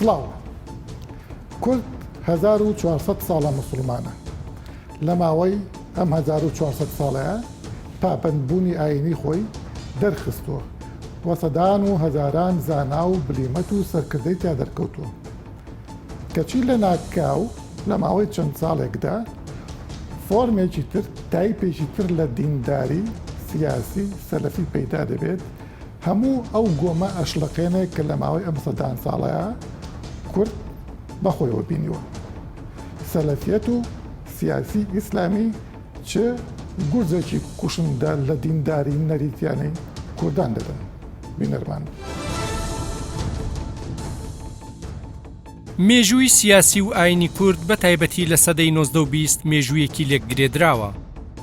سڵاو. کورد 1400 ساڵە موسڵمانە. لە ماوەی ئەم 1400 ساڵەیا پابەندبوونی ئایینی خۆی دەرخستووە و سەدان و هەزاران زانا و بلیمەت و سەرکردەی تیا دەرکەوتووە. کەچی لەناکاو لە ماوەی چەند ساڵێکدا فۆرمێکی تر، تایپێکی تر لە دینداری سیاسی سەلەفی پەیدا دەبێت، هەموو ئەو گۆمە ئەشڵەقێنێ کە لە ماوەی ئەم سەدان ساڵەیا کورد بە خۆیەوە بینیوە. سەلەفیەت و سیاسی ئیسلامی چ گورزێکی کوشندە لە دینداری نەریتیانەی کوردان دەدەن. بینەرمان بن. مێژووی سیاسی و ئاینی کورد بە تایبەتی لە سەدەی 19 و 20 مێژوویەکی لێکگرێدراوە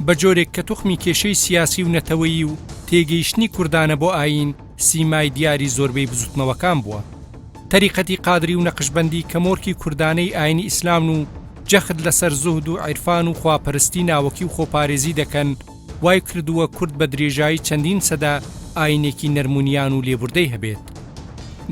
بە جۆرێک کە توخمی کێشەی سیاسی و نەتەوەیی و تێگەیشتنی کوردانە بۆ ئایین سیمای دیاری زۆربەی بزوتنەوەکان بووە. تەریقەتی قادری و نەقشبەندی کە مۆرکی کوردانەی ئاینی ئیسلامن و جەخت لەسەر زوهد و عیرفان و خواپەرستی ناوەکی و خۆپارێزی دەکەن وای کردووە کورد بە درێژایی چەندین سەدە ئاینێکی نەرمونیان و لێبوردەی هەبێت.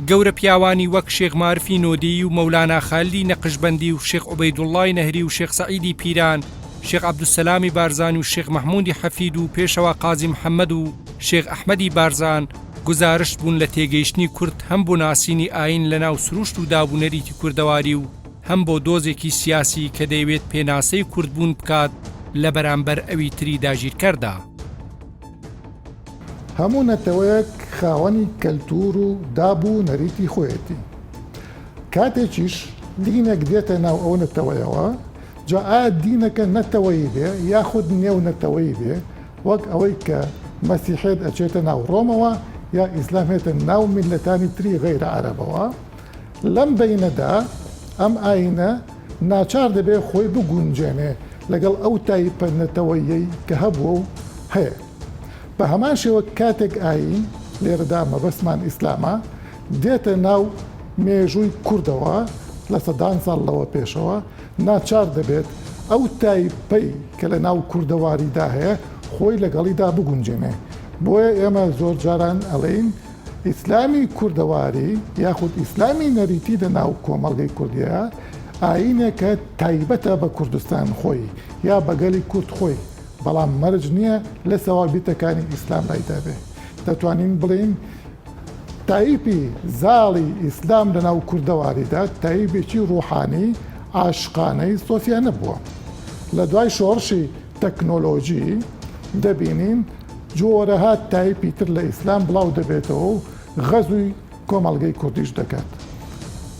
گەورە پیاوانی وەک شێخ مارفی نۆدێی و مەولانا خالدی نەقشبەندی و شێخ عوبەیدوڵڵای نەهری و شێخ سەعیدی پیران، شێخ عەبدولسەلامی بارزانی و شێخ مەحموودی حەفید و پێشەوا قازی محەممەد و شێخ ئەحمەدی بارزان گوزارشت بوون لە تێگەیشتنی کورد هەم بۆ ناسینی ئایین لە ناو سروشت و داب و نەریتی کوردەواری و هەم بۆ دۆزێکی سیاسی کە دەیەوێت پێناسەی کوردبوون بکات لە بەرامبەر ئەوی تری داگیرکەردا. هەموو نەتەوەیەک خاوەنی کەلتوور و داب و نەریتی خۆیەتی. کاتێکیش دینێک دێتە ناو ئەو نەتەوەیەوە، جا ئایا دینەکە نەتەوەیی بێ یاخود نێونەتەوەیی بێ، وەک ئەوەی کە مەسیحێت ئەچێتە ناو ڕۆمەوە یا ئیسلام هێتە ناو میللەتانی تری غەیرە عەرەبەوە، لەم بەینەدا ئەم ئایینە ناچار دەبێ خۆی بگونجێنێ لەگەڵ ئەو تایپە نەتەوەییەی کە هەبووە و هەیە. بە هەمان شێوە کاتێک ئایین، لێرەدا مەبەستمان ئیسلامە، دێتە ناو مێژووی کوردەوە لە سەدان ساڵ لەوە پێشەوە، ناچار دەبێت ئەو تایپەی کە لە ناو کوردەواریدا هەیە خۆی لەگەڵیدا بگونجێنێ. بۆیە ئێمە زۆر جاران ئەڵێین ئیسلامی کوردەواری یاخود ئیسلامی نەریتی لە ناو کۆمەڵگەی کوردیە ئایینێکە تایبەتە بە کوردستان خۆی یا بە گەلی کورد خۆی، بەڵام مەرج نییە لە سەوابیتەکانی ئیسلام لایدابێ. دەتوانین بڵێین تایپی زاڵی ئیسلام لە ناو کوردەواریدا تایبێکی ڕوحانی عاشقانەی سۆفیانە بووە. لە دوای شۆڕشی تەکنۆلۆژی دەبینین جۆرەها تایپی تر لە ئیسلام بڵاو دەبێتەوە و غەزوی کۆمەڵگەی کوردیش دەکات.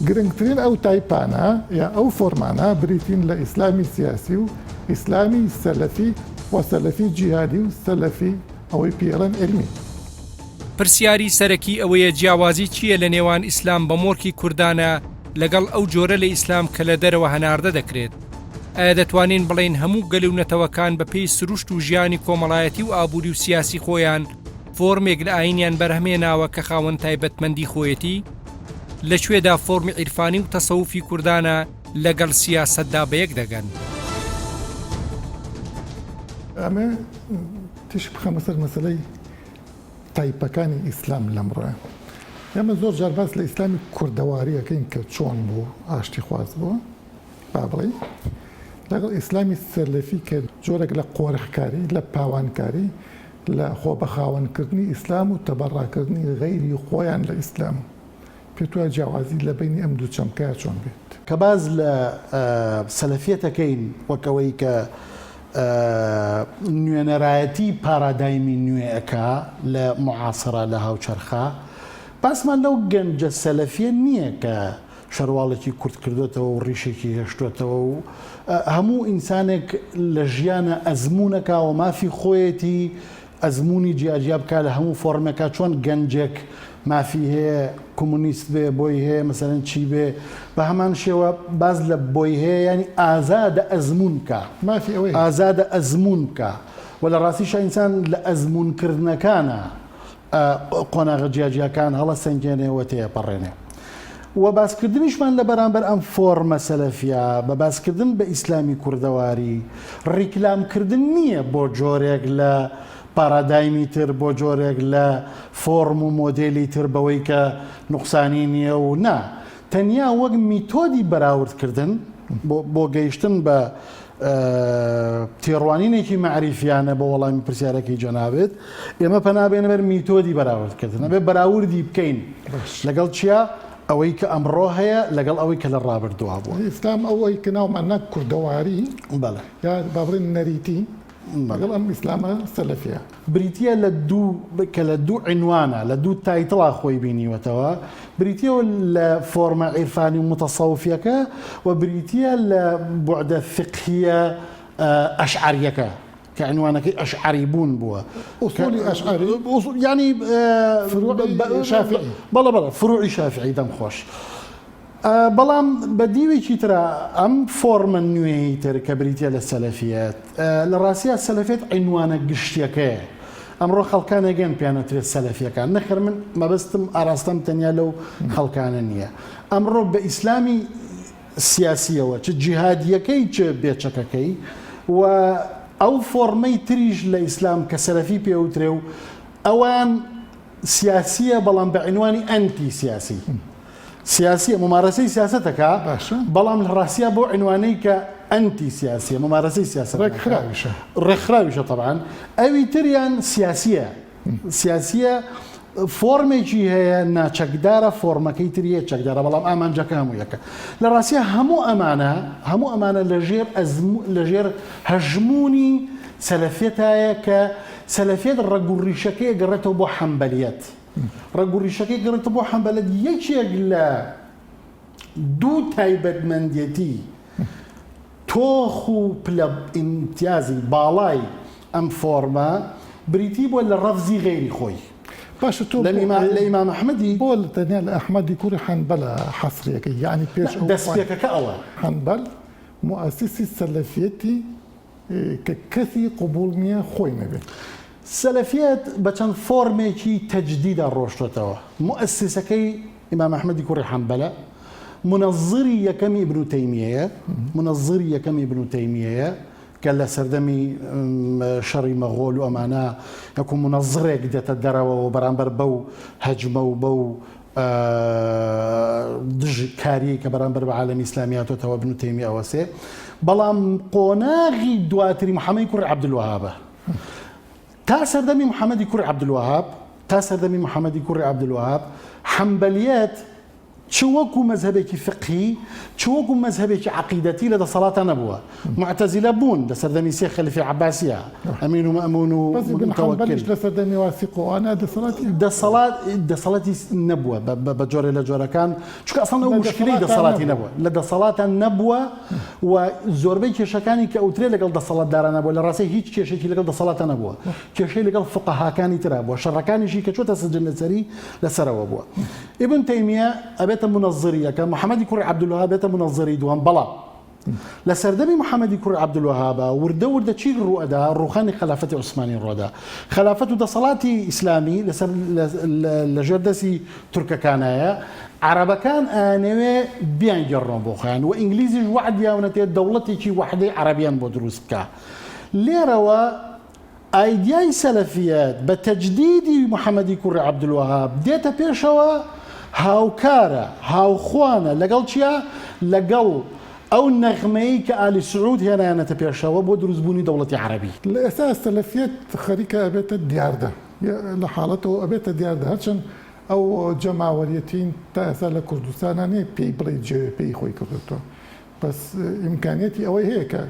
گرنگترین ئەو تایپانە یا ئەو فۆرمانە بریتین لە ئیسلامی سیاسی و ئیسلامی سەلەفی و سەلەفی جیهادی و سەلەفی ئەوەی پێی ئەڵێن عیلمی. پرسیاری سەرەکی ئەوەیە جیاوازی چییە لە نێوان ئیسلام بە مۆرکی کوردانە لەگەڵ ئەو جۆرە لە ئیسلام کە لە دەرەوە هەناردە دەکرێت؟ ئایا دەتوانین بڵێین هەموو گەل و نەتەوەکان بە پێی سروشت و ژیانی کۆمەڵایەتی و ئابووری و سیاسی خۆیان فۆرمێک لە ئایینیان بەرهەمهێناوە کە خاوەن تایبەتمەندی خۆیەتی؟ لە کوێدا فۆرمی عیرفانی و تەسەوفی کوردانە لەگەڵ سیاسەتدا بەیەک دەگەن؟ ئەمە تیشک بخەمە سەر مەسەلەی تایپەکانی ئیسلام لەمڕۆیە. ئێمە زۆر جار باس لە ئیسلامی کوردەواری ئەکەین کە چۆن بوو، ئاشتیخواز بووە، با بڵێین لەگەڵ ئیسلامی سەلەفی کە جۆرێک لە قۆرخکاری، لە پاوانکاری، لە خۆ بەخاوەنکردنی ئیسلام و تەبەڕاکردنی غەیری خۆیان لە ئیسلام. پێت وایە جیاوازی لە بەینی ئەم دوو چەمکەیا چۆن بێت؟ کە باس لە سەلەفیەت ئەکەین وەک ئەوەی کە نوێنەرایەتی پارادایمی نوێ ئەکا لە موعاسرە لە هاوچەرخا، باسمان لەو گەنجە سەلەفیە نییە کە شەرواڵێکی کورت کردۆتەوە و ڕیشێکی هێشتۆتەوە و هەموو ئینسانێک لە ژیانە ئەزموونەکا و مافی خۆیەتی ئەزموونی جیاجیا بکا لە هەموو فۆڕمێکا چۆن گەنجێک مافی هەیە کۆمۆنیست بێ بۆی هەیە مەسەلەن چی بێ بە هەمان شێوە باس لە بۆی هەیە یانی ئازادە ئەزموون بکا مافی ئەوەی هەیە. ئازادە ئەزموون بکا و لە ڕاستیشا ئینسان لە ئەزموون کردنەکانا قۆناغە جیاجیاکان هەڵەسەنگێنێ و تێپەڕێنێ. و باسکردنیشمان لە بەرامبەر ئەم فۆڕمە سەلەفیە بە باسکردن بە ئیسلامی کوردەواری ڕیکلامکردن نییە بۆ جۆرێک لە پارادایمی تر بۆ جۆرێک لە فۆڕم و مۆدێلی تر بەوەی کە نوقسانی نییە و نا. تەنیا وەک میتۆدی بەراوردکردن بۆ گەیشتن بە تێڕوانینێکی مەعریفیانە بۆ وەڵامی پرسیارەکەی جەنابت، ئێمە پەنا بێنە بەر میتۆدی بەراوردکردن. ئەبێ بەراوردی بکەین لەگەڵ چیا؟ ئەوەی کە ئەمڕۆ هەیە لەگەڵ ئەوەی کە لە ڕابردووا بووە. ئیسلام ئەوەی کە ناومان نا کوردەواری بەڵێ. یا با بڵێین نەریتی لەگەڵ ئەم ئیسلامە سەلەفیە. بریتییە لە دوو کە لە دوو عینوانە، لە دوو title ا خۆی بینیوەتەوە، بریتییە لە فۆرمە عیرفانی و موتەسەوفیەکە و بریتییە لە بوعدە فیقهییە ئەشعەرییەکە کە عینوانەکەی ئەشعەری بوون بووە. ئوسوڵی ئەشعەری؟ یانی فروعی شافعی. بەڵێ بەڵێ فروعی شافعی دەم خۆش. بەڵام بە دیوێکی ترا ئەم فۆرمە نوێیەی تر کە بریتیە لە سەلەفیەت، لە ڕاستیا سەلەفیەت عینوانە گشتیەکەیە. ئەمڕۆ خەڵکانێک هەن پێیان ئەترێت سەلەفیەکان، نەخێر من مەبەستم ئاراستەم تەنیا لەو خەڵکانە نییە. ئەمڕۆ بە ئیسلامی سیاسیەوە چ جیهادیەکەی چ بێ چەکەکەی و ئەو فۆرمەی تریش لە ئیسلام کە سەلەفی پێ ئەوترێ و ئەوان سیاسیە بەڵام بە عینوانی ئەنتی سیاسی. سیاسیە مومارەسەی سیاسەت ئەکا باشە. بەڵام لە ڕاستیا بەو عینوانەی کە ئەنتی سیاسیە مومارەسەی سیاسەت ناکا. ڕێکخراویشە. ڕێکخراویشە تەبعەن. ئەوی تریان سیاسیە. سیاسیە فۆرمێکی هەیە ناچەکدارە فۆرمەکەی تری هەیە چەکدارە بەڵام ئامانجەکە هەموو یەکە. لە ڕاستیا هەموو ئەمانە هەموو ئەمانە لە ژێر ئەزموون لە ژێر هەژموونی سەلەفیەتایە کە سەلەفیەت ڕەگ و ڕیشەکەی ئەگەڕێتەوە بۆ حەنبەلیەت. ڕەگ و ڕیشەکەی گەڕێتەوە بۆ حەنبەلەت یەکێک لە دوو تایبەتمەندێتی تۆخ و پلە ئیمتیازی باڵای ئەم فۆرمە بریتی بووە لە ڕەفزی غەیری خۆی. باشە تۆ لە ئیمام ئەحمەدی بۆ تەنیا لە ئەحمەدی کوڕی حەنبەلە حەسریەکەی یانی پێش ئەو دەستپێکەکە ئەوە. حەنبەل موئەسیسی سەلەفیەتی کە کەسی قبوڵ نیە خۆی نەبێت. سەلەفیەت بە چەند فۆرمێکی تەجدیدا ڕۆشتۆتەوە، موئەسیسەکەی ئیمام ئەحمەدی کوڕی حەنبەلە، مونەززری یەکەمی ئیبن تەیمیەیە، مونەززری یەکەمی ئیبن تەیمیەیە کە لە سەردەمی شەڕی مەغۆل و ئەمانە یەکو مونەززرێک دێتە دەرەوە و بەرامبەر بەو هەجمە و بەو دژ کاریەی کە بەرامبەر بە عالەمی ئیسلامی هاتۆتەوە ابن تەیمیە ئەوەسێ بەڵام قۆناغی دواتری محەمەی کوڕی عەبدولوەهابە تا سەردەمی محەمەدی کوڕی عەبدولوەهاب تا سەردەمی محەمەدی کوڕی عەبدولوەهاب حەنبەلیەت چ وەکو مەزهەبێکی فقهی چ وەکو مەزهەبێکی عەقیدەتی لە دەسەڵاتا نەبووە موعتەزیلە بوون لە سەردەمی سێ خەلیفەی عەباسیە ئەمین و مەئمون و بەس ئیبن متەوەکل. حەنبەلیش لە سەردەمی واسیق و ئەوانە دەسەڵاتی هەبووە. دەسەڵات دەسەڵاتی نەبووە بە بە بە جۆرێ لە جۆرەکان چونکە ئەسڵەن ئەو لە موشکیلەی دەسەڵاتا دەسەڵاتی نەبووە. نەبووە لە دەسەڵاتا نەبووە و زۆربەی کێشەکانی کە ئەوترێ لەگەڵ دەسەڵاتدارانە بووە لە ڕاستیا هیچ کێشێکی لەگەڵ دەسەڵاتا نەبووە کێشەی لەگەڵ فوقەهاکانی ترا بووە شەڕەکانیشی کە چۆتە سجن لەسەری لەسەرەوە بووە ئیبن تەیمیە ئەبێتە مونەززری یەکەم محەمەدی کوڕی عەبدولوەهاب بێتە مونەززری دووەم بەڵام لە سەردەمی محەمەدی کوڕی عەبدولوەهابا وردە وردە چی ڕووئەدا؟ ڕووخانی خەلافەتی عوسمانی ڕووئەدا. خەلافەت و دەسەڵاتی ئیسلامی لەسەر لە ژێر دەستی تورکەکانایە، عەرەبەکان ئەیانەوێ بیانگێڕنەوە بۆ خۆیان و ئینگلیزیش وەعدیاونەتێ دەوڵەتێکی وەحدەی عەرەبیان بۆ دروست بکا. لێرەوە ئایدیای سەلەفیەت بە تەجدیدی محەمەدی کوڕی عەبدولوەهاب دێتە پێشەوە، هاوکارە، هاوخوانە لەگەڵ چیا؟ لەگەڵ ئەو نەغمەیەی کە ئالی سعود هێنایانەتە پێشەوە بۆ دروستبوونی دەوڵەتی عەرەبی. لە ئێستا سەلەفیەت خەریکە ئەبێتە دیاردە، لە حاڵەتەوە ئەبێتە دیاردە، هەرچەند ئەو جەماوەریەتین تا ئێستا لە کوردستانا نیە پێی بڵێی جێ پێی خۆی کردۆتەوە، بەس ئیمکانیەتی ئەوەی هەیە کە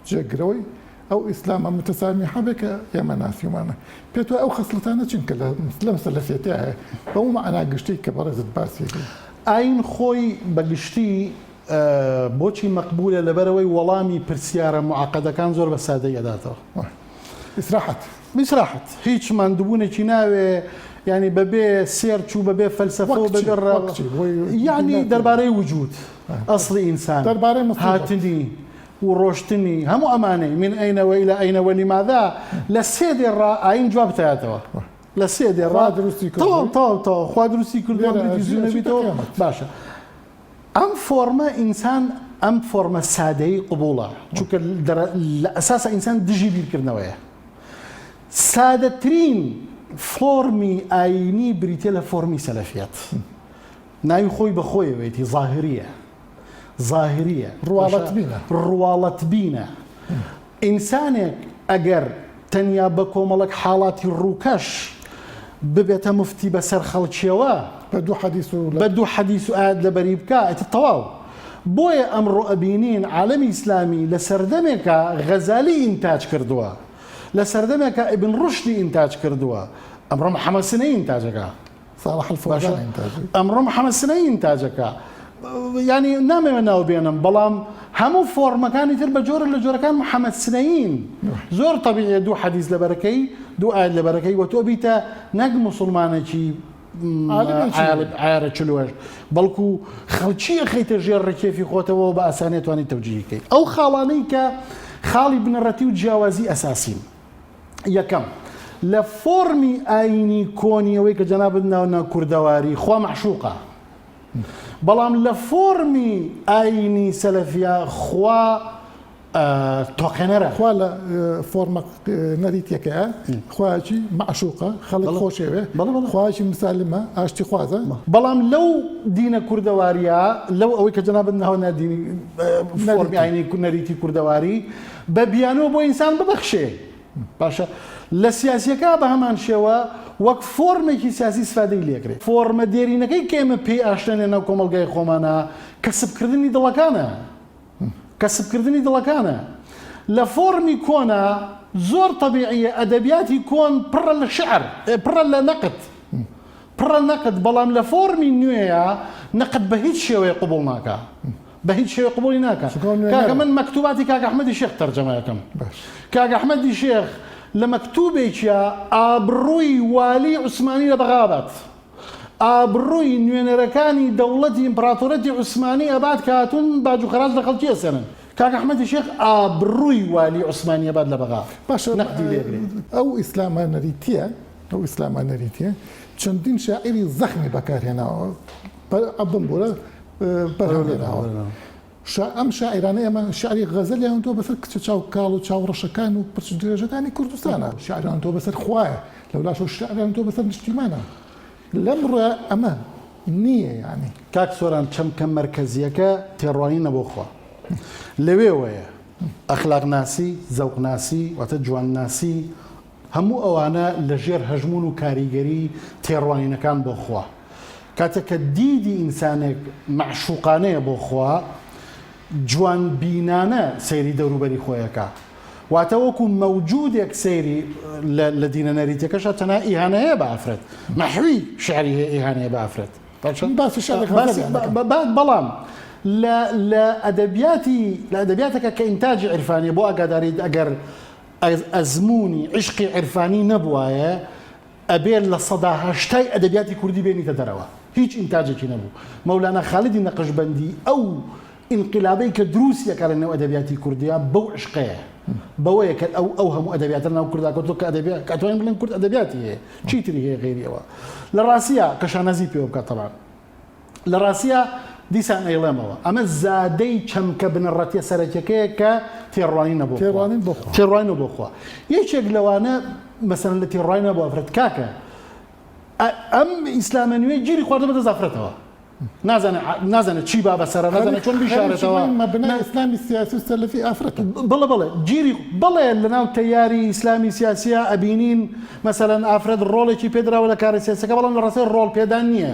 جێگرەوەی ئەو ئیسلامە متسامیحە بێ کە ئێمە ناسیومانە. پێت وایە ئەو خەسڵەتانە چین کە لە لەم سەلەفیەتە هەیە بەو مەعنا گشتیەی کە بەڕێزت باسی ئەکەی؟ ئایین خۆی بە گشتی بۆچی مەقبولە لەبەرئەوەی وەڵامی پرسیارە موعەقەدەکان زۆر بە سادەیی ئەداتەوە. ئیسراحەت. ئیسراحەت. هیچ ماندووبوونێکی ناوێ یانی بەبێ search و بەبێ فەلسەفە و بەبێ ڕا یانی دەربارەی وجود ئەسڵی ئینسان هاتنی و ڕۆشتنی هەموو ئەمانەی من أين وإلى أين ولماذا لە سێ دێڕا ئاین جواب تایەتەوە لە سێ دێڕا تەواو تەواو تەواو خوا دروستی کردووە نەبیتەوە باشە ئەم فۆرمە ئینسان ئەم فۆرمە سادەی قبوڵە چونکە لە ئەساسە ئینسان دژی بیرکردنەوەیە سادەترین فۆرمی ئاینی بریتە لە فۆرمی سەلەفیەت. ناوی خۆی بە خۆیەوەیەتی زاهریە زاهریە ڕواڵەتبینە ڕواڵەتبینە ئینسانێک ئەگەر تەنیا بە کۆمەڵک حاڵاتی ڕووکەش ببێتە مفتی بەسەر خەڵکیەوە بە دوو حەدیس و بە دوو حەدیس و ئایەت لەبەری بکا ئیتر تەواو بۆیە ئەمڕۆ ئەبینین عالەمی ئیسلامی لە سەردەمێکا غەزالی ئینتاج کردووە لە سەردەمێکا ئیبن ڕوشدی ئینتاج کردووە ئەمڕۆ محەمەد سنەیی ئینتاجەکە ساڵح الفوزان ئینتاجی ئەمڕۆ محەمەد سنەیی ئینتاجەکە یانی نامەوێت ناو بێنم بەڵام هەموو فۆڕمەکانی تر بە جۆرە لە جۆرەکان محەمەد سنەیین زۆر تەبیعیە دوو حەدیس لەبەرەکەی دوو ئایەت لەبەرەکەی وە تۆ بیتە نەک موسڵمانێکی عیارە 48 بەڵکو خەڵکی ئەخەیتە ژێر ڕکێفی خۆتەوە بە ئاسانیە توانیت تەوجیهی کەی ئەو خاڵانەی کە خاڵی بنەڕەتی و جیاوازی ئەساسین یەکەم، لە فۆڕمی ئایینی کۆنی ئەوەی کە جەنابت ناو نا کوردەواری، خوا مەعشوقە. بەڵام لە فۆڕمی ئایینی سەلەفیە خوا تۆقێنەرە. خوا لە فۆڕمە نەریتیەکەیا خوایەکی مەعشوقە، خەڵک خۆشیەوێ، خوایەکی مسالمە، ئاشتیخوازە. بەڵام لەو دینە کوردەواریە، لەو ئەوەی کە جەنابت ناو نا دینی فۆڕمی ئایینی نەریتی کوردەواری، بە بیانوو بۆ ئینسان ببەخشێ باشە لە سیاسیەکە بە هەمان شێوە وەک فۆرمێکی سیاسی ئیسفادەی لێکرێ فۆرمە دێرینەکەی کە ئێمە پێی ئاشناین لە ناو کۆمەڵگای خۆمانە کەسبکردنی دڵەکانە کەسبکردنی دڵەکانە لە فۆرمی کۆنا زۆر تەبیعیە ئەدەبیاتی کۆن پڕە لە شعر پڕە لە نەقد پڕە نەقد بەڵام لە فۆرمی نوێیە نەقد بە هیچ شێوەیە قبوڵ ناکا بە هیچ شێوەیەک قبوڵی ناکا کاکە من مەکتوباتی کاک ئەحمەدی شێخ تەرجەمە ئەکەم کاک ئەحمەدی شێخ لە مەکتوبێکیا ئابڕووی والی عوسمانی لە بەغا ئەبات ئابڕووی نوێنەرەکانی دەوڵەتی ئیمپراتۆرەتی عوسمانی ئەبات کە هاتوون باج و خەراج لە خەڵکی ئەسێنن کاک ئەحمەدی شێخ ئابڕووی والی عوسمانی ئەبات لە بەغا باشە نەقدی لێ گرێ. ئەو ئیسلامە نەریتیە ئەو ئیسلامە نەریتیە چەندین شاعیری زەخمی بەکارهێناوە بمبورە بەرهەم هێناوە. ئەم شاعیرانەی ئێمە شیعری غەزەلیان وتووە بەسەر کچە چاو کاڵ و چاو ڕەشەکان و پرچ درێژەکانی کوردستانا، شیعریان وتووە بەسەر خوایە، لەولاشەوە شیعریان وتووە بەسەر نیشتیمانا. لەمڕۆیا ئەمە نییە یانی. کاک سۆران چەمکە مەرکەزییەکە تێڕوانینە بۆ خوا. لەوێوەیە ئەخلاقناسی، زەوقناسی، واتە جوانناسی، هەموو ئەوانە لە ژێر هەژموون و کاریگەری تێڕوانینەکان بۆ خوا. کاتێک کە دیدی ئینسانێک مەعشوقانەیە بۆ خوا، جوانبینانە سەیری دەوروبەری خۆی ئەکا. واتە وەکو مەوجودێک سەیری لە لە دینە نەریتیەکەشا تەنها ئیهانە هەیە بە ئافرەت. مەحوی شعری هەیە ئیهانەیە بە ئافرەت. من باسی شعری غەزەلیان ئەکەم. بەڵام لە لە ئەدەبیاتی لە ئەدەبیاتەکە کە ئینتاجی عیرفانیە بۆ ئاگاداریت ئەگەر ئەزموونی عیشقی عیرفانی نەبوایە ئەبێ لە سەدا هەشتای ئەدەبیاتی کوردی بێنیتە دەرەوە هیچ ئینتاجێکی نەبوو مەولانا خالیدی نەقشبەندی ئەو ئینقلابەی کە دروستی ئەکا لە نێو ئەدەبیاتی کوردیا بەو عیشقەیە بەوەیە کە ئەو ئەو هەموو ئەدەبیاتە ناو کوردا کەوتووە کە ئەدەبیات کە ئەتوانین بڵێین کورد ئەدەبیاتی هەیە چی تری هەیە غەیری ئەوە لە ڕاستیا کە شانازی پێوە بکات تەبعەن لە ڕاستیا دیسان ئەیڵێمەوە ئەمە زادەی چەمکە بنەڕەتیە سەرەکیەکەیە کە تێڕوانینە بۆ خوا. تێڕوانین بۆ خوا. تێڕوانینە بۆ خوا. یەکێک لەوانە مەسەلەن لە تێڕوانینە بۆ ئافرەت کاکە ئەم ئیسلامە نوێ گیری خواردوە بەدەست ئافرەتەوە نازانێ نازانێ چی با بەسەرە نازانێ چۆن بیشارێتەوە. مەبنای ئیسلامی سیاسی و سەلەفی ئافرەتە. بەڵێ بەڵێ گیری بەڵێ لەناو تەیاری ئیسلامی سیاسیە ئەبینین مەسەلەن ئافرەت ڕۆڵێکی پێدراوە لە کارە سیاسەکە بەڵام لە ڕاستیا ڕۆڵ پێدان نییە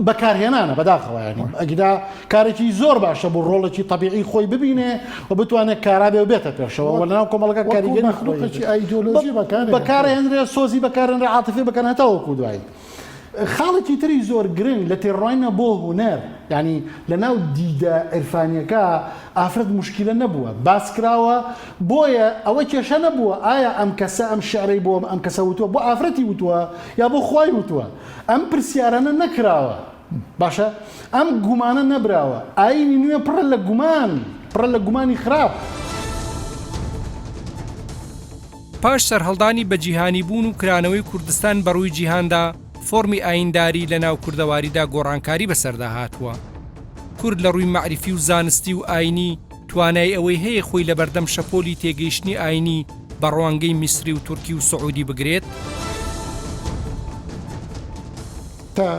بەکارهێنانە بەداخەوە یانی ئەگینا کارێکی زۆر باشە بوو ڕۆڵێکی تەبیعی خۆی ببینێ و بتوانێت کارا بێ و بێتە پێشەوە و لەناو کۆمەڵگا کاریگەری مەخلوقێکی ئایدۆلۆژی بەکارهێنرێ بەکارهێنرێ سۆزی بەکارهێنرێ عاتیفەی بەکارهێنرێ هەتاوەکو دوایی خاڵێکی تری زۆر گرنگ لە تێڕوانینە بۆ هونەر یانی لەناو دیدە عیرفانیەکە ئافرەت موشکیلە نەبووە باس کراوە بۆیە ئەوە کێشە نەبووە ئایا ئەم کەسە ئەم شعرەی بۆ ئەم کەسە وتووە بۆ ئافرەتی وتووە یا بۆ خوای وتووە ئەم پرسیارانە نەکراوە باشە ئەم گومانە نەبراوە ئاینی نوێ پڕە لە گومان پڕە لە گومانی خراپ. پاش سەرهەڵدانی بەجیهانیبوون و کرانەوەی کوردستان بەڕووی جیهاندا، فۆرمی ئایینداری لە ناو کوردەواریدا گۆڕانکاری بەسەردا هاتووە. کورد لە ڕووی مەعریفی و زانستی و ئایینی توانای ئەوەی هەیە خۆی لەبەردەم شەپۆلی تێگەیشتنی ئایینی بە ڕوانگەی میسری و تورکی و سعودی بگرێت؟ تا.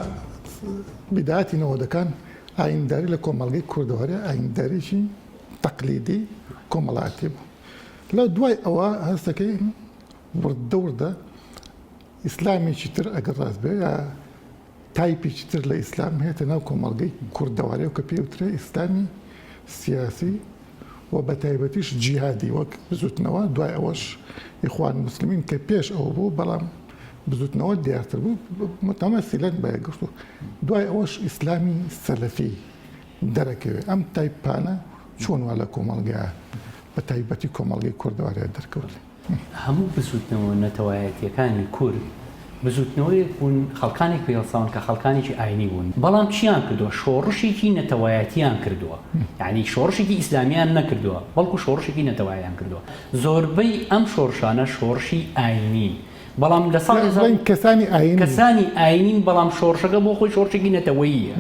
بیدایەتی نەوەدەکان ئاینداری لە کۆمەڵگەی کوردەوارێ ئاینداریی تەقلیدی کۆمەڵایەتی بوو. لە دوای ئەوە هەستەکەی وردە وردە ئیسلامێکی تر ئەگەر ڕاست بێ یا تایپێکی تر لە ئیسلام هێتە ناو کۆمەڵگەی کوردەوارێ و کە پێی وترێ ئیسلامی سیاسی و بە تایبەتیش جیهادی وەک بزوتنەوە دوای ئەوەش ئیخوان موسلمین کە پێش ئەوە بوو بەڵام بزوتنەوە دیارتر بوو متەمەسیلەن بە یەکگرتوو دوای ئەوەش ئیسلامی سەلەفی دەرەکەوێ ئەم تایپانە چۆن وا لە کۆمەڵگا بە تایبەتی کۆمەڵگەی کوردەوارێ دەرکەوت؟ هەموو بزووتنەوە نەتەوایەتییەکانی کورد بزووتنەوەیەک بوون خەڵکانێک پێی هەڵساون کە خەڵکانێکی ئاینی بوون، بەڵام چیان کردووە؟ شۆڕشێکی نەتەوایەتییان کردووە، یانی شۆڕشێکی ئیسلامییان نەکردووە، بەڵکو شۆڕشێکی نەتەواییان کردووە. زۆربەی ئەم شۆڕشانە شۆڕشی ئاینین، بەڵام لە ساڵی هەزار. بڵێین کەسانی ئاینین. کەسانی ئاینین، بەڵام شۆڕشەکە بۆ خۆی شۆڕشێکی نەتەوەییە،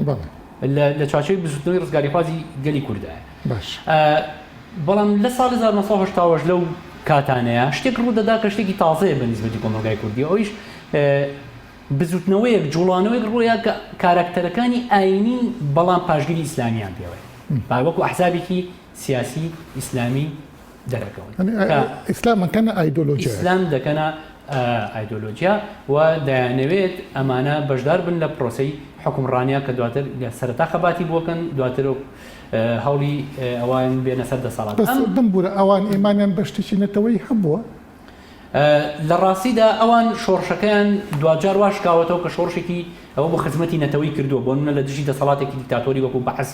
لە چوارچێوەی بزووتنەوەی ڕزگاریخوازی گەلی کوردایە. باش. بەڵام لە ساڵی 1970 لەو کاتانەیە شتێک ڕوودەدا کە شتێکی تازەیە بە نیسبەتی کۆمەڵگای کوردی ئەویش بزوتنەوەیەک جوڵانەوەیەک ڕوویا کە کاراکتەرەکانی ئاینین بەڵام پاشگری ئیسلامیان پێوەیە با وەکو ئەحزابێکی سیاسی ئیسلامی دەرەکەون ئیسلام دەکەنە ئایدۆلۆژیا ئیسلام دەکەنە ئایدۆلۆژیا و دەیانەوێت ئەمانە بەشدار بن لە پرۆسەی حوکمڕانیا کە دواتر سەرەتا خەباتی بۆکەن دواتر هەوڵی ئەوان بێنە سەر دەسەڵات. بەس بمبورە ئەوان ئیمانیان بە شتێکی نەتەوەیی هەبووە؟ لە ڕاستیدا ئەوان شۆڕشەکەیان دواجار وا شکاوەتەوە کە شۆڕشێکی ئەوە بۆ خزمەتی نەتەوەی کردووە بۆ نمونە لە دژی دەسەڵاتێکی دیکتاتۆری وەکو بەعس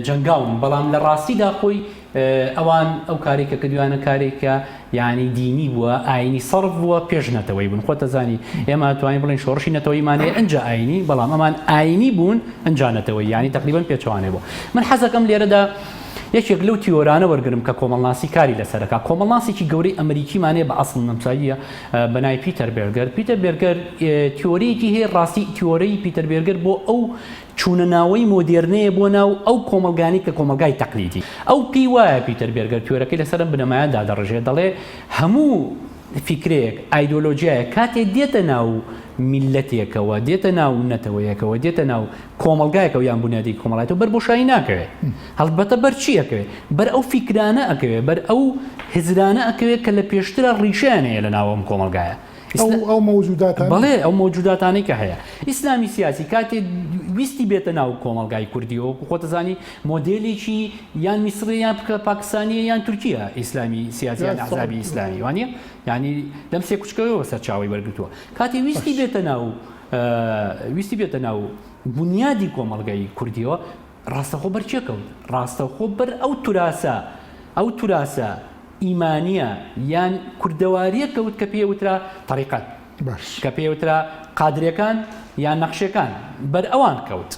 جەنگاون بەڵام لە ڕاستیدا خۆی ئەوان ئەو کارێک کە کردویانە کارێکە یعنی دینی بووە ئاینی سەرف بووە پێش نەتەوەی بوون خۆت دەزانی ئێمە توانین بڵێن شۆڕشی نەتەوەیمان هەیە ئەنجا ئاینی بەڵام ئەمان ئاینی بوون ئەنجا نەتەوەی یعنی تقریبا پێچەوانەی بوو من حەزەکەم لێرەدا یەکێک لەو تیۆرانە وەرگرم کە کۆمەڵناسی کاری لەسەرەکە کۆمەڵناسێکی گەورەی ئەمریکیمان هەیە بە ئەسڵ نەمساییە بە ناوی پیتەر بێرگەر پیتەر بێرگەر تیۆریەکی هەیە ڕاستی تیۆرەی پیتەر بێرگەر بۆ ئەو چوونە ناوەی مۆدێرنەیە بۆ ناو ئەو کۆمەڵگانەی کە کۆمەڵگای تەقلیدی. ئەو پێی وایە پیتەر بێرگەر تیۆرەکەی لەسەر ئەم بنەمایە دادەڕێژێت، دەڵێ هەموو فیکرەیەک، ئایدۆلۆژیایەک کاتێ دێتە ناو میللەتێکەوە، دێتە ناو نەتەوەیەکەوە، دێتە ناو کۆمەڵگایەکەوە یان بونیادێکی کۆمەڵایەتیەوە بەر بۆشایی ناکەوێ. هەڵبەتە بەر چی ئەکەوێ؟ بەر ئەو فیکرانە ئەکەوێ، بەر ئەو هزرانە ئەکەوێ کە لە پێشترا ڕیشەیان هەیە لە ناو ئەم کۆمەڵگایە. ئەو ئەو مەوجوداتانەی. بەڵێ ئەو مەوجوداتانەی کە هەیە. ئیسلامی سیاسی کاتێ ویستی بێتە ناو کۆمەڵگای کوردیەوە وەکو خۆت ئەزانی مۆدێلێکی یان میسڕیە یان پاکستانیە یان تورکیە ئیسلامی سیاسی یان ئەحزابی ئیسلامی وانیە یانی لەم سێ کوچکەوە سەرچاوەی وەرگرتووە کاتێ ویستی بێتە ناو ویستی بێتە ناو بونیادی کۆمەڵگای کوردیەوە ڕاستەخۆ بەر کێ کەوت؟ ڕاستەخۆ بەر ئەو توراسە ئەو توراسە ئیمانیە یان کوردەواریە کەوت کە پێی وترا تەریقەت باش. کە پێی وترا قادرێکان یان نەقشێکان بەر ئەوان کەوت.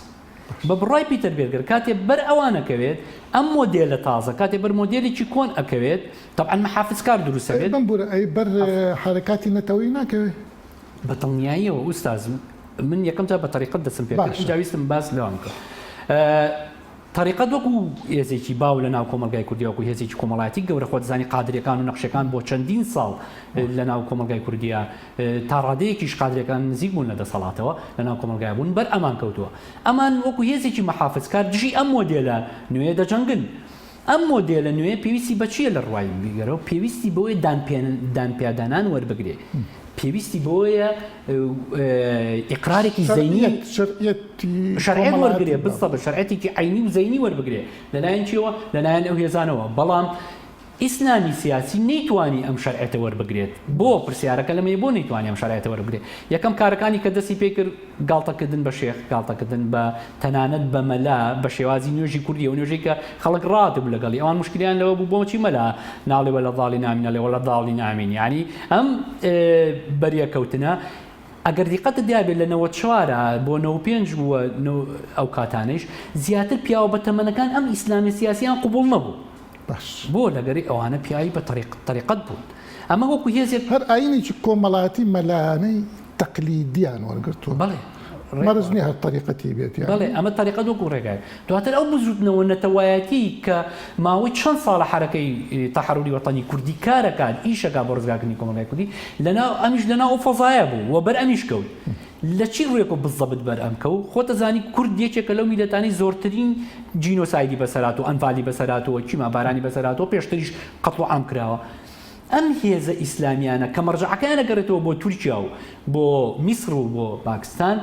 بە بڕوای پیتەر بێرگەر کاتێ بەر ئەوان ئەکەوێت ئەم مۆدێلە تازە کاتێ بەر مۆدێلێکی کۆن ئەکەوێت تەبعەن محافزکار دروست ئەی ئەبێت. بمبورە ئەی بەر حەرەکاتی نەتەوەیی ناکەوێ؟ بە دڵنیاییەوە ئوستاز من یەکەم جار بە تەریقەت دەستم پێ کرد باشە. ئینجا ویستم باس لەوان بکەم. تەریقەت وەکو هێزێکی باو لە ناو کۆمەڵگای کوردی وەکو هێزێکی کۆمەڵایەتی گەورە خۆت دەزانی قادریەکان و نەقشەکان بۆ چەندین ساڵ لە ناو کۆمەڵگای کوردیە تا ڕادەیەکیش قادریەکان نزیک بوون لە دەسەڵاتەوە لە ناو کۆمەڵگای بوون بەر ئەمان کەوتووە ئەمان وەکو هێزێکی مەحافزکار دژی ئەم مۆدێلە نوێیە دەجەنگن ئەم مۆدێلە نوێیە پێویستی بە چییە لە ڕوای بیگەرەوە پێویستی بەوەیە دانپیادانان وەربگرێ پێویستی بەوەیە ئیقرارێکی زەینی شەرعیەت وەرگرێ بالضبط شەرعیەتێکی عەینی و زەینی وەربگرێ لەلایەن کێوە لەلایەن ئەو هێزانەوە بەڵام ئیسلامی سیاسی نەیتوانی ئەم شەرعیەتە وەربگرێت بۆ پرسیارەکە لەمەیە بۆ نەیتوانی ئەم شەرعیەتە وەربگرێت یەکەم کارەکانی کە دەستی پێکرد گاڵتەکردن بە شێخ، گاڵتەکردن بە تەنانەت بە مەلا بە شێوازی نوێژی کوردی، ئەو نوێژەی کە خەڵک ڕاتبوو لەگەڵی، ئەوان موشکیلەیان لەوە بوو بۆچی مەلا ناڵێ ولا الضالین آمین ئەڵێ ولا الضالین آمین، یانی ئەم بەریەکەوتنە ئەگەر دیقەتت دیابێت لە 94 بۆ 95 بووە ئەو کاتانەیش زیاتر پیاوە بەتەمەنەکان ئەم ئیسلامی سیاسیان قبوڵ نەبوو. باش. بۆ لەگەری ئەوانە پیاوی بە تەریقەت بوون. ئەمە وەکو هێزێک. هەر ئایینێکی کۆمەڵایەتی مەلایانەی تەقلیدیان وەرگرتووە. بەڵێ. مەرج نیە هەر تەریقەتی بێت یانی. بەڵێ ئەمە تەریقەت وەکو ڕێگایەک. دواتر ئەو بزوتنەوە نەتەوایەتی کە ماوەی چەند ساڵە حەرەکەی تەحەروری وەتەنی کوردی کارەکات ئیشەکات بۆ ڕزگارکردنی کۆمەڵگای کوردی لەناو ئەمیش لەناو ئەو فەزایە بوو و بەر ئەمیش کەوت. لە چی ڕووێکەوە بزەبت بەر ئەم کەوت؟ خۆت ئەزانی کورد یەکێکە لەو میللەتانەی زۆرترین جینۆسایدی بەسەر هاتووە، ئەنفالی بەسەر هاتووە، کیمابارانی بەسەر هاتووە، پێشتریش قەتڵ و عام کراوە. ئەم هێزە ئیسلامیانە کە مەرجەعەکەیان ئەگەڕێتەوە بۆ تورکیا و بۆ میسر و بۆ پاکستان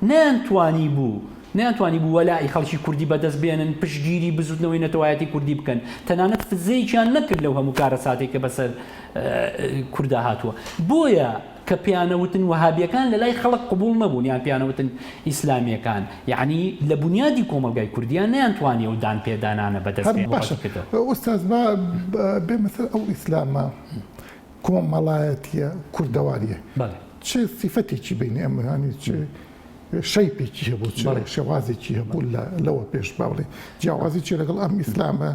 نەیانتوانیبوو نەیانتوانیبوو وەلائی خەڵکی کوردی بەدەست بێنن، پشتگیری بزوتنەوەی نەتەوایەتی کوردی بکەن، تەنانەت فزەیەکیان نەکرد لەو هەموو کارەساتەی کە بەسەر کوردا هاتووە. بۆیە کە پێیانەوتن وەهابیەکان لەلای خەڵک قبوڵ نەبوون یان پێیانەوتن ئیسلامیەکان یەعنی لە بونیادی کۆمەڵگای کوردیا نەیانتوانی ئەو دان پێدانانە بەدەست هەر بێنن باشە ئوستاز با بێمە سەر ئەو ئیسلامە کۆمەڵایەتیە کوردەواریە بەڵێ. چ سیفەتێکی بینی ئەم یانی چ شەیپێکی هەبوو چ شێوازێکی هەبوو لە لەوە پێش با بڵێ جیاوازی چیە لەگەڵ ئەم ئیسلامە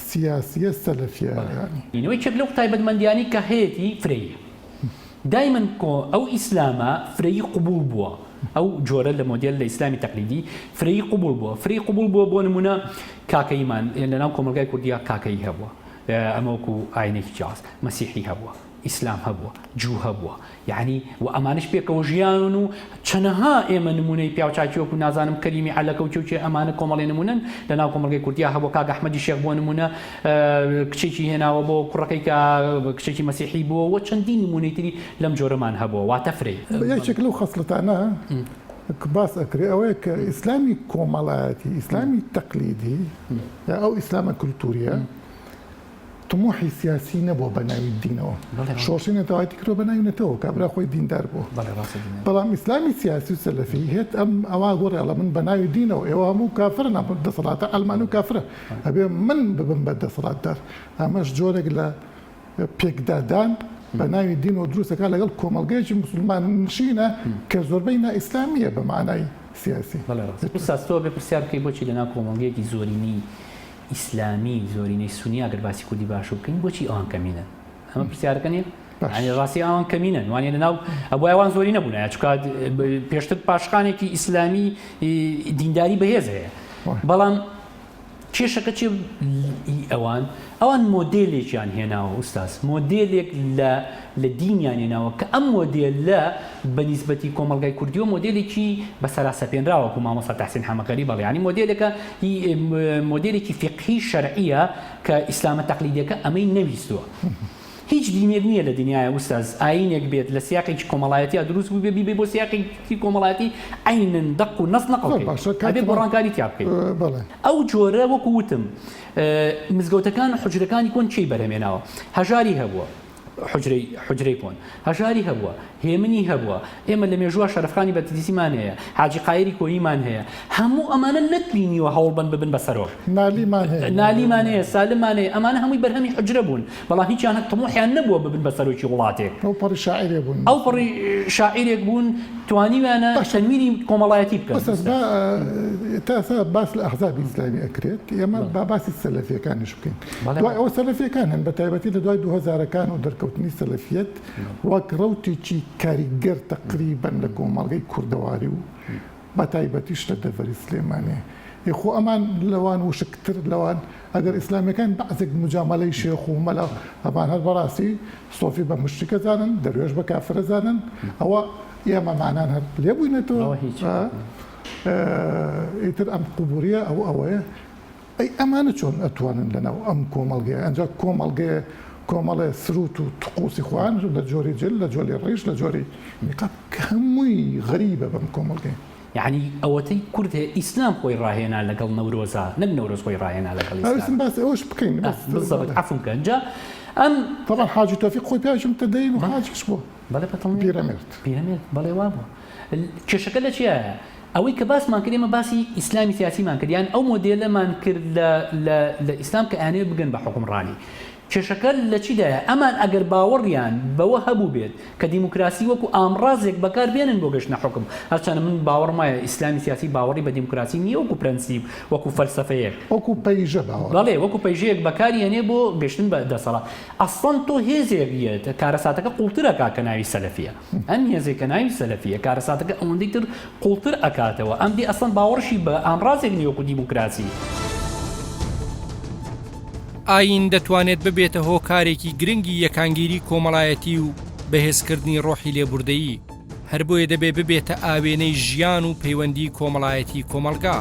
سیاسیە سەلەفیە یانی. یەکێک لەو تایبەتمەندیانەی کە هەیەتی فرەییە. دایمەن کۆ ئەو ئیسلامە فرەیی قبوڵ بووە ئەو جۆرە لە مۆدێل لە ئیسلامی تەقلیدی فرەیی قبوڵ بووە فرەی قبوڵ بووە بۆ نمونە کاکەییمان لەناو کۆمەڵگای کوردیا کاکەیی هەبووە ئەمە وەکو ئاینێکی جیاواز مەسیحی هەبووە ئیسلام هەبووە جوو هەبووە یعنی و ئەمانش پێکەوە ژیان و چەنەها ئێمە نمونەی پیاوچاکی وەکو نازانم کەریمی عەلەکە و کێ ئەمانە کۆمەڵی نمونەن لە ناو کۆمەڵگەی کوردیا هەبووە کاک ئەحمەدی شێخ بۆ نمونە کچێکی هێناوە بۆ کوڕەکەی کە کچێکی مەسیحی بووە و چەندین نمونەی تری لەم جۆرەمان هەبووە واتە فرەی. یەکێک لەو خەسڵەتانە کە باس ئەکرێ ئەوەیە کە ئیسلامی کۆمەڵایەتی، ئیسلامی تەقلیدی یا ئەو ئیسلامە کولتوورییە تموحی سیاسی نەبووە بە ناوی دینەوە. شۆڕشی نەتەوایەتی کردووە بە ناوی نەتەوە، کابرا خۆی دیندار بووە. بەڵام ئیسلامی سیاسی و سەلەفی هێت ئەم ئەوا گۆڕێ ئەڵێ من بە ناوی دینەوە ئێوە هەموو کافرن ئەم دەسەڵاتە عەلمانی و کافرە ئەبێ من ببم بە دەسەڵاتدار. ئەمەش جۆرێک لە پێکدادان بە ناوی دینەوە دروست دەکات لەگەڵ کۆمەڵگەیەکی موسڵمان نشینە کە زۆربەی نائیسلامییە بە مانای سیاسی. بەڵێ ڕاستە. ئوستاز تۆ ئەبێ پرسیار بکەی بۆچی لەناو کۆمەڵگەیەکی زۆرینەی ئیسلامی زۆرینەی سونی ئەگەر باسی کوردی باشوور بکەین بۆچی ئەوان کەمینەن؟ ئەمە پرسیارەکە نییە؟ یانی ڕاستی ئەوان کەمینەن وانە لەناو ئەبوایە ئەوان زۆری نەبوونایە چونکە پێشتر پاشخانێکی ئیسلامی دینداری بەهێز هەیە بەڵام کێشەکە چیە ئی ئەوان ئەوان مۆدێلێکیان هێناوە ئوستاز مۆدێلێک لە لە دینیان هێناوە کە ئەم مۆدێلە بە نیسبەتی کۆمەڵگای کوردیەوە مۆدێلێکی بە سەرا سەپێنراوە وەکو مامۆستا تەحسین حەمەغەریب ئەڵێ یانی مۆدێلێکە هی مۆدێلێکی فیقهی شەرعیە کە ئیسلامە تەقلیدیەکە ئەمەی نەویستووە. هیچ دینێک نییە لە دنیایا ئوستاز ئایینێک بێت لە سیاقێکی کۆمەڵایەتیا دروست بووبێ بیبەی بۆ سیاقێکی تری کۆمەڵایەتی عەینەن دەق و نەس نەقڵ زۆر کەی باشە ئەبێ کاتمان گۆڕانکاری تیا بکەی. بەڵێ. ئەو جۆرە وەکو وتم مزگەوتەکان و حوجرەکانی کۆن کێی بەرهەمێناوە؟ هەژاری هەبووە. حوجرەی حوجرەی کۆن هەژاری هەبووە، هێمنی هەبووە، ئێمە لە مێژووە شەرەفخانی بەتلیسیمان هەیە، حاجی قایری کۆییمان هەیە، هەموو ئەمانە نەتبینیوە هەوڵبەن ببن بە سەرۆک. نالیمان هەیە. نالیمان هەیە، سالممان هەیە، ئەمانە هەمووی بەرهەمی حوجرە بوون، بەڵام هیچیان تموحیان نەبووە ببن بە سەرۆکی وڵاتێک. ئەوپەڕی شاعیرێک بوون. ئەوپەڕی شاعیرێک بوون، توانیویانە باشە. تەنویری کۆمەڵایەتی بکەن. ئوستاز با تا ئێستا باس لە ئەحزابی ئیسلامی ئەکرێت، ئێمە با باسی سەلەفییەکانیش بکەین. دوای ئەوە سەلەفیەکان هەن بە تایبەتی لە دوای 2000ەکان و دەرکەوتنی سەلەفیەت وەک ڕەوتێکی کاریگەر تەقریبەن لە کۆمەڵگەی کوردەواری و بە تایبەتیش لە دەڤەری سلێمانێ ئێ خۆ ئەمان لەوان وشکتر لەوان ئەگەر ئیسلامیەکان بەعزێک مجامەلەی شێخ و مەلا ئەمان هەر بەڕاستی سۆفی بە مشریکە زانن دەروێش بە کافرە زانن ئەوە ئێمەمانان هەر لێبووینەتەوە ئیتر ئەم قبوریە ئەو ئەوەیە ئەی ئەمانە چۆن ئەتوانن لەناو ئەم کۆمەڵگەیە، ئەنجا کۆمەڵگەیە کۆمەڵێ سروت و تقوسی خۆیان لە جۆری جل، لە جۆری ڕیش، لە جۆری نیقاب کە هەمووی غەریبە بەم کۆمەڵگەیە. یەعنی ئەوەتەی کورد هەیە ئیسلام خۆی ڕاهێنا لەگەڵ نەورۆزا نەک نەورۆز خۆی ڕاهێنا لەگەڵ ئیسلام. ئەویستم باسی ئەوەش بکەین بەس. بالضبط عەفوم کە جا ئەم. تەبعەن حاجی تۆفیق خۆی پیاوێکی متدەین و حاجیش بووە. بەڵێ بەدڵنیایەوە. پیرەمێرد. پیرەمێرد بەڵێ وابووە. کێشەکە لە چیایە؟ ئەوەی کە باسمان کرد ئێمە باسی ئیسلامی سیاسیمان کرد یان ئەو مۆدێلەمان کرد لە لە لە ئیسلام کە ئەیانەوێت بگەن بە حوکمڕانی. کێشەکە لە چیدایە؟ ئەمان ئەگەر باوەڕیان بەوە هەبووبێت کە دیموکراسی وەکو ئامڕازێک بەکار بێنن بۆ گەشتنە حوکم، هەرچەندە من باوەڕم وایە ئیسلامی سیاسی باوەڕی بە دیموکراسی نییە وەکو پرەنسیپ، وەکو فەلسەفەیەک. وەکو پەیژە باوەڕی. بەڵێ وەکو پەیژەیەک بەکاری ئەنێ بۆ گەشتن بە دەسەڵات. ئەسڵەن تۆ هێزێک یەت کارەساتەکە قوڵتر ئەکا کە ناوی سەلەفیە. ئەم هێزەی کە ناوی سەلەفیە کارەساتەکە ئەوەندەی تر قوڵتر ئەکاتەوە. ئەم دی ئەسڵەن باوەڕشی بە ئامڕازێک نییە وەکو دیموکراسی. ئایین دەتوانێت ببێتە هۆکارێکی گرنگی یەکانگیری کۆمەڵایەتی و بەهێزکردنی ڕۆحی لێبوردەیی، هەر بۆیە دەبێ ببێتە ئاوێنەی ژیان و پەیوەندی کۆمەڵایەتی کۆمەڵگا.